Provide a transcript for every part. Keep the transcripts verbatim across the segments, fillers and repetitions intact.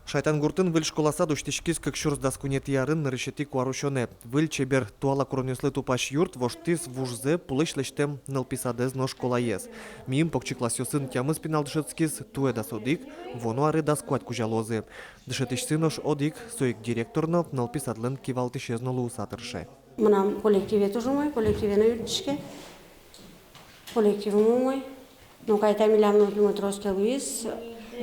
Шайтан гуртын выль школа-сад усьтӥськиз кык сюрс дас куинетӥ арын нырысетӥ куарусёнэ. Выль чебер туала куронъёслы тупась юрт воштӥз вужзэ пулэсь лэсьтэм нылпи-садэз но школаез. Миым покчи классъёсын тямыс пинал дышетскиз, туэ дас одӥг, вуоно аре дас куать кузя луозы. Дышетӥсьсы нош одӥг, со ик директор но, нылпи-садлэн кивалтӥсез но луыса тырше. Мынам коллективе туж умой, коллективе но юрттӥське. Коллектив умой. Ну, кайта милям нылпимы трос ке луиз,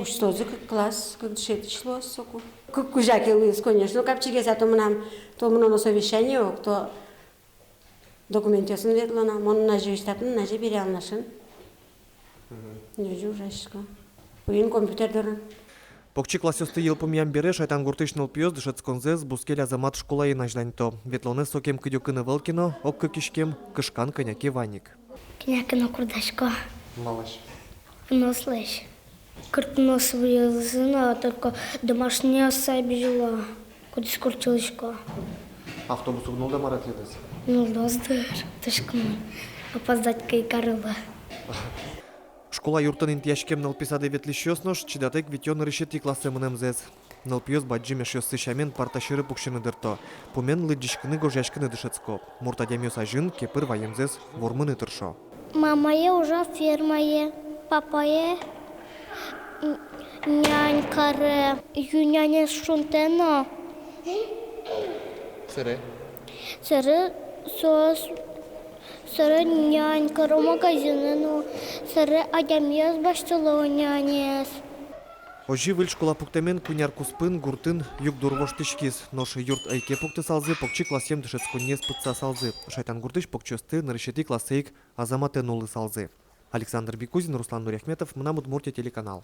усьтозы кык класс, кык дышетӥсь луоз соку. Кык кузя ке луиз, конечно, капчигес, а то мынам, то мыноно совещание ок, то документъёсын ветлоно, мон нуназе визьтапны, нуназе бере Алнашын. Нёжи ужасько. Уин компьютер дорын. Покчи классъёсты йылпумъям бере Шайтан гуртысь нылпиос дышетсконзэс бускель Азамат школаын азьланьто. Ветлонэз сокем кыдёкын ӧвӧл ке но, ог кыкиськем, кышкан кӧня ке вань ик. Кӧня ке но курдасько. Малэсь? Пынослэсь. Кырпинослэсь выльзы но, только домашнийёссэ бызьыло, кудӥз куртчылӥсько. Автобус уг нуллы-а мар-а тӥледыз? Нуллоз дыр, тышкын опоздать ке карыло. Школа юртын интыяськем нылпи-садэ ветлӥсьёс нош чидатэк витё нырысетӥ классэ мынэмзэс. Нылпиос бадӟым эшъёссы сямен парта сьӧры пуксьыны дырто. Пумен лыдӟиськыны, гожъяськыны дышетско. Мурт адямиос азьын кепыр ваемзэс вормыны тыршо. Мамае ужа фермае, папае н-, нянь каре, ю няньез шунтэ но. Сэре? Сэре соос, сэре нянь каро магазинэ но, сэре адямиос басьтыло няньез. Озьы выль школа пуктэмен куинь ар куспын гуртын югдур воштӥськиз. Нош юрт ӧй ке пуктысалзы, покчи классъем дышетсконниез пытсасалзы. Шайтан гуртысь покчиосты нырысетӥ классэ ик Азаматэ нуллысалзы. Александр Бикузин, Руслан Нуриахметов, «Мынам Удмуртие» телеканал.